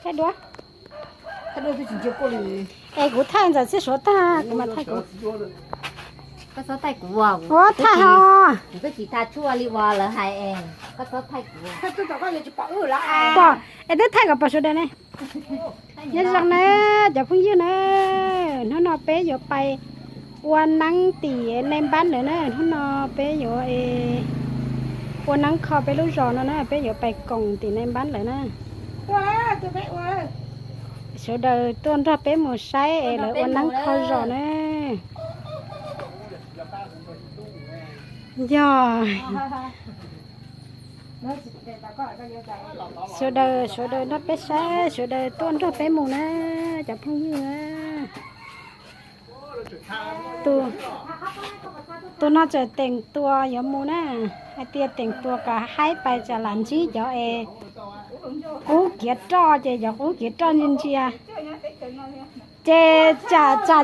Thaij duab. Es kuv thaij ntxawm txij suav tag kuv mam thaij kuv. Ua thaij ho. Pom, es twb thaij kom pom sawv daws ne. Nyob zoo na cov phooj ywg na, hnub no peb yuav pais ua neeb tim Nais Npab lawm na, hnub no peb yuav ua neeb kho peb lub zos no na, peb yuav pais koom tim Nais Npab lawm na. Sawv daws tuaj nrog peb mus saib es lawv ua neeb kho zos na. Yog sawv daws, sawv daws nrog peb saib, sawv daws tuaj nrog peb mus na, cov phooj ywg na. Tus no txawm teem tua yuav mus na, hais tias teem tua kom haib pais tsam lam ntsib cov es qub kiav roj, ces cov qub kiav roj ntsia ntsia. Ces tsam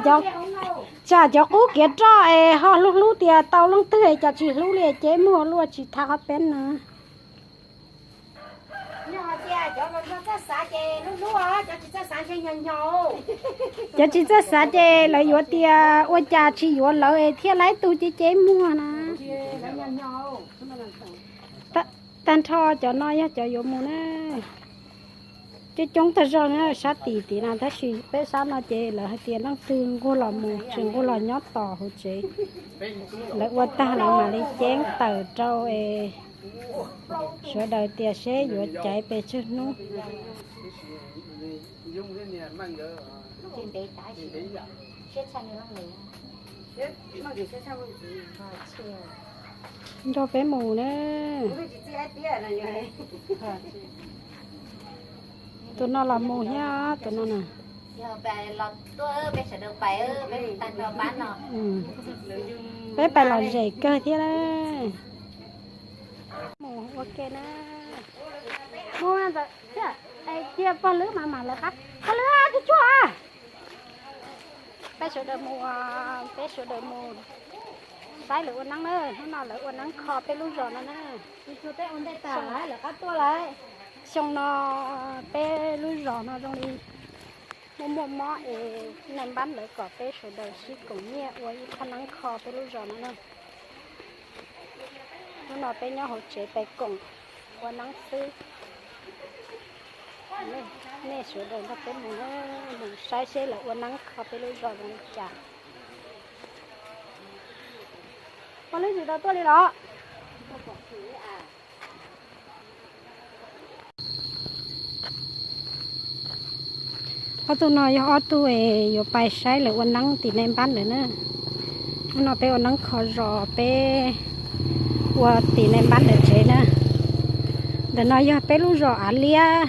cov qub kiav roj es ho hlub hlub tias tau leej twg es cov tsis hlub li ces muag luaj tsis thaij qhov peb no. Cov tsis txawj xav ces lawv yuav tias ua cas tsis yuav lawv es thiaj laib tug cev cev muag na. Tag nrho cov no yog cov yuav mus na. Coob coob tag zog na, sab tim tim no tab sis peb sab no ces lawv hais tias leej twg nquag los mus, tsis nquag los nyob tos hauv tsev. Lawv ua tag lawv mam li ceeb tawm rau es sawv daws tias seb yuav caiv pes tsawg hnub. Nrog peb mus na. Tus no los mus thiab tus no na. Peb pais lom zem kawg thiab. Mus ua ke na. Mus ntawd thiab, cia pog lwb mas mam lawv qab. Pog lwb, tib tsuag. Peb sawv daws mus, peb sawv daws mus saib lawv ua neeb na, hnub no lawv ua neeb kho peb lub zos no na. Xyoo no peb lub zos no zoo li muaj muaj mob es Nais Npab lawv kom peb sawv daws sib koom nyiaj ua ib qho neeb kho peb lub zos no na. Hnub no peb nyob hauv tsev pais koom ua neeb xwb. Nej sawv daws nrog peb mus, mus saib seb lawv ua neeb kho peb lub zos zoo li cas. Pog lwb tsis tau tuaj li los? Ob tug no yog ob tug es yuav pais saib lawv ua neeb tim Nais Npab lawm na. Hnub no peb ua neeb kho zos peb ua tim Nais Npab lawv tsev na. Ntawm no yog peb lub zos Av Liab.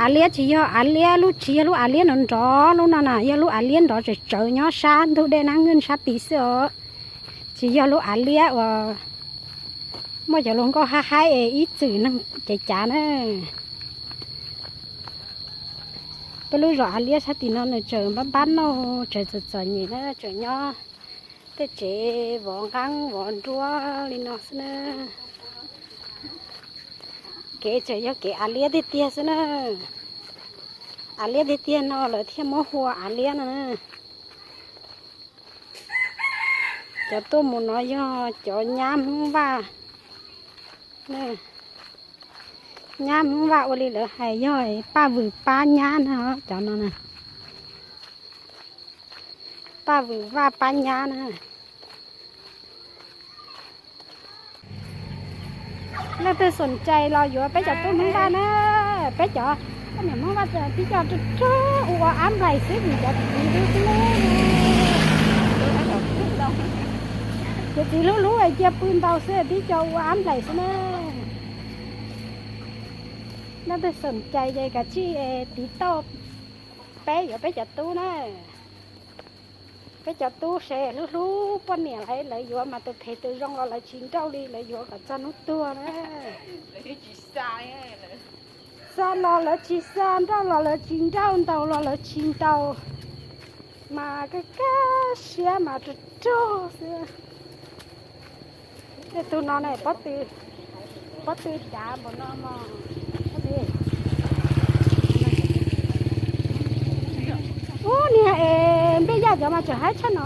Av Liab tsis yog Av Liab lub, tsis yog lub Av Liab nrov nrov lub no na, yog lub Av Liab nrov tsawv tsawv nyob sab ntug dej Nab Nwj sab tid xwb os. Tsis yog lub Av Liab uas muaj cov luag nkauj haib haib es ib txwm neeg cev cav na. Peb lub zos Av Liab sab tim no nws tseem npab npab nauj, tseem txom txom nyem na, tseem nyob tej tsev vov nqeeb vov nruab li no xwb na. Kev tseem yog kev Av Liab tiag tiag xwb na. Av Liab tiag tiag no lawv thiaj muab hu ua Av Liab no na. Cov tuaj mus no yog cov nyab Hmoob Vaj. Nyab Hmoob Vaj ua li lawv hais yog paj vwm pab nyab na, cov no na. Paj vwm vaj pab nyab na. Leej twg xoom cai los yuav peb cov tub Hmoob Vaj na, peb cov poj niam Hmoob Vaj tib co rog rog ua ab nplaim xwb vim cov txiv hlub hlub. Cov txiv hlub hlub cia pw ntau xwb tib co ua ab nplaim xwb na. Leej twg xoom cai ces kav tsij tiv tauj peb yuav peb cov tub na. Peb cov tub se hlub hlub poj niam lawv, lawv yuav mas tus phem tus zoo los lawv tsis nrauj li, lawv yuav kom txog hnub tuag na. Xa los lawv tsis xa, nrauj los lawv tsis nrauj, ntaus los lawv tsis ntaus, mas kaj kaj siab mas rog rog xwb. Tej tug no ne, pob tw, pob tw dav npaum no mog. Yog mas tseem haib tshaj no.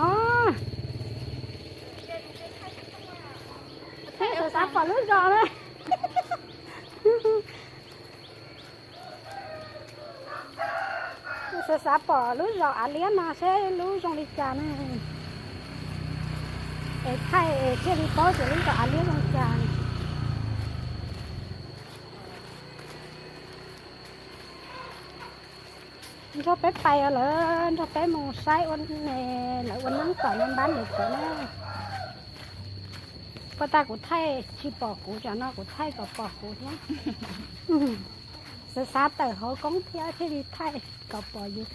Xav xav pom lub zos na. Xav xav pom lub zos Av Liab no seb lub zoo li cas na. Es thaij es thiaj li paub tias lub zos Av Liab zoo li cas. Nrog peb pais os lawm, nrog peb mus saib ua, lawv ua neeb tom no npab ntawd tod na. Puag ta kuv thaij tsis pom kuv, tsam no kuv thaij kom pom kuv thiab. Xav xav tawm hauv koob thiab thiaj li thaij kom pom yus.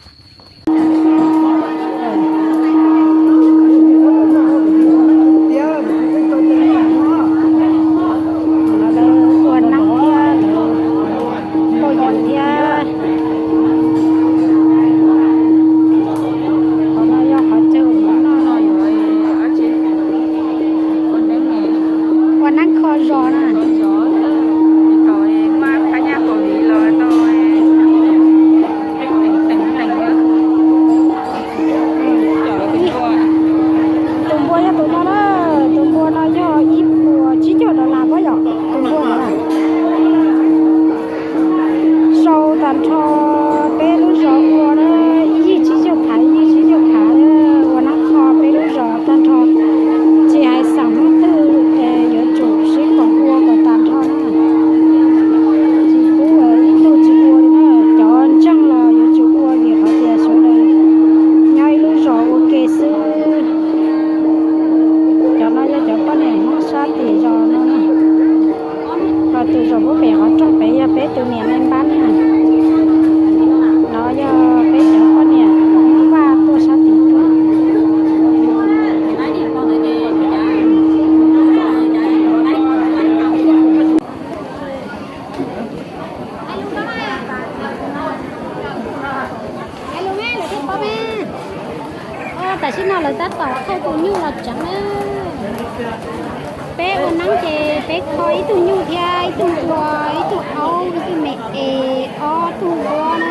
Ua neeb thiab, ua yees thiab. Qhov no yog qhov chaw ua neeb kho zos na. Tus npua yog tus no na, tus npua no yog ib puas tsib caug dollar pob yom, tus npua no na. Sau tag nrho peb lub zos ua na, ib yig tsib caug phav, ib yig tsib caug phav, ua neeb kho peb lub zos tag nrho. Tsis hais xeem Hmoob twg es yuav tsum sib koom ua kom tag nrho na. Tsis pub ib tug tsis ua li na, cov ntseeg los yuav tsum ua vim qhov tias sawv daws nyob ib lub zos ua ke xwb. Cov no yog cov poj niam Hmoob sab tim zos no na. Ho tus zaum pub pem qhov rooj pem yog peb tus niam me npab na. No yog peb cov poj niam Hmoob Vaj tuaj sab tim tuaj. Tam sim no lawv tab tom thauj tus nyuj los tseev na. Peb ua neeb ces peb kho ib tug nyuj thiab ib tug npua, ib tug aub, ib tug me es, ob tug vuab na.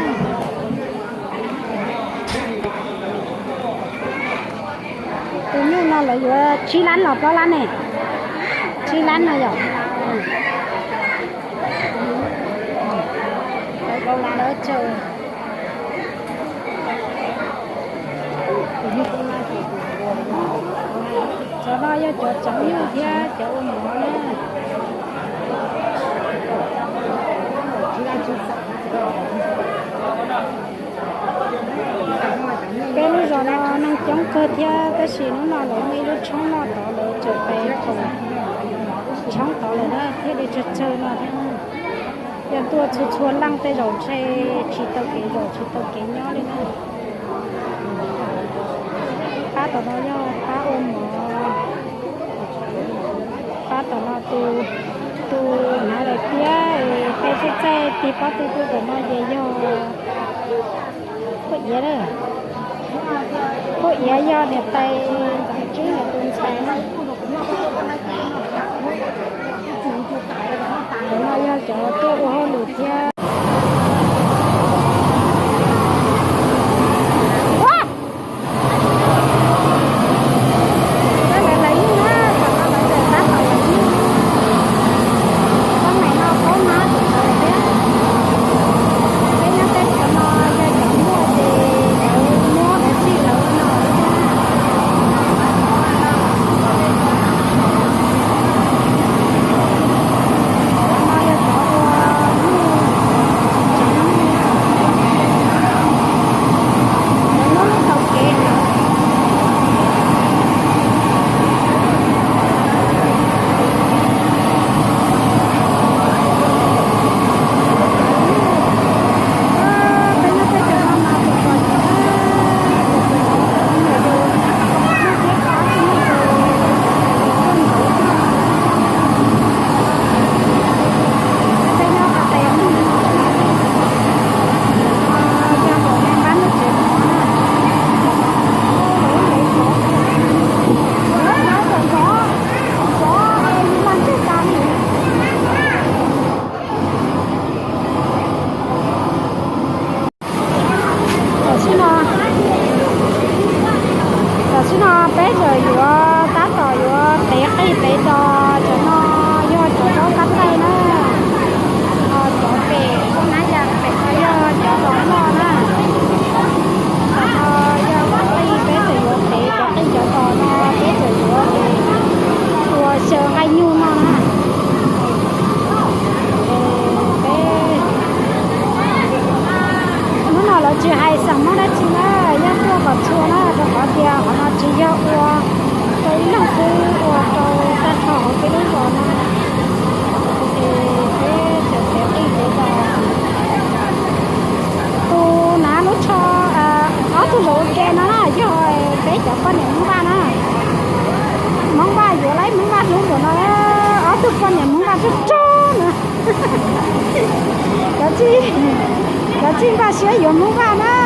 Tus nyuj no lawv yuav tsib lab los plaub lab ne? Tsib lab no yom. Lawv tsaws. Cov no yog cov tseev nyuj thiab cov ua mov na. Peb lub zos no neeg coob kawg thiab, tab sis hnub no lawv muaj ib lub tshoob no tod lawv tseem pais koom tshoob tod lawm na thiaj li tsawg tsawg no thiab. Yog tuaj txhua txhua leej tej zaum ntshe tsis tau kev zaum tsis tau kev nyob li na. Pab tom no yog pab ua mov. Pab tom no tus, tus hnav daim tiab es peb txaij txaij tig pob tw tuaj tom no ces yog Phuaj Iav, Phuaj Iav yog niam tais Ntxoov Tswb niam tus ntxhais na. Cov no yog cov tuaj ua hauj lwm thiab. Lawv lawv nyuj na, tam no lawv lawv tab tom lawv nyuj. Tsob nees no paub nab tus ntawd thiab. Peb nyob teb chaws no yog cov muaj ces lawv muab lawv txhij lawv no thiab. No yog cov ua nyuj. Tsis hais xeem Hmoob dab tsi na, yeej tuaj kom txhua na, rau qhov tias qhov no tsis yog ua rau ib leeg xwb, ua rau tag nrho hauv peb lub zos no. Ces peb tseem cev qij cev zos. Tus hnav lub tsho, ob tug zaum ua ke no na yog peb cov poj niam Hmoob Vaj na. Hmoob Vaj yuav lawm, Hmoob Vaj hlub npaum no, ob tug poj niam Hmoob Vaj rog rog no. Cov txij npaj siab yuav Hmoob Vaj na.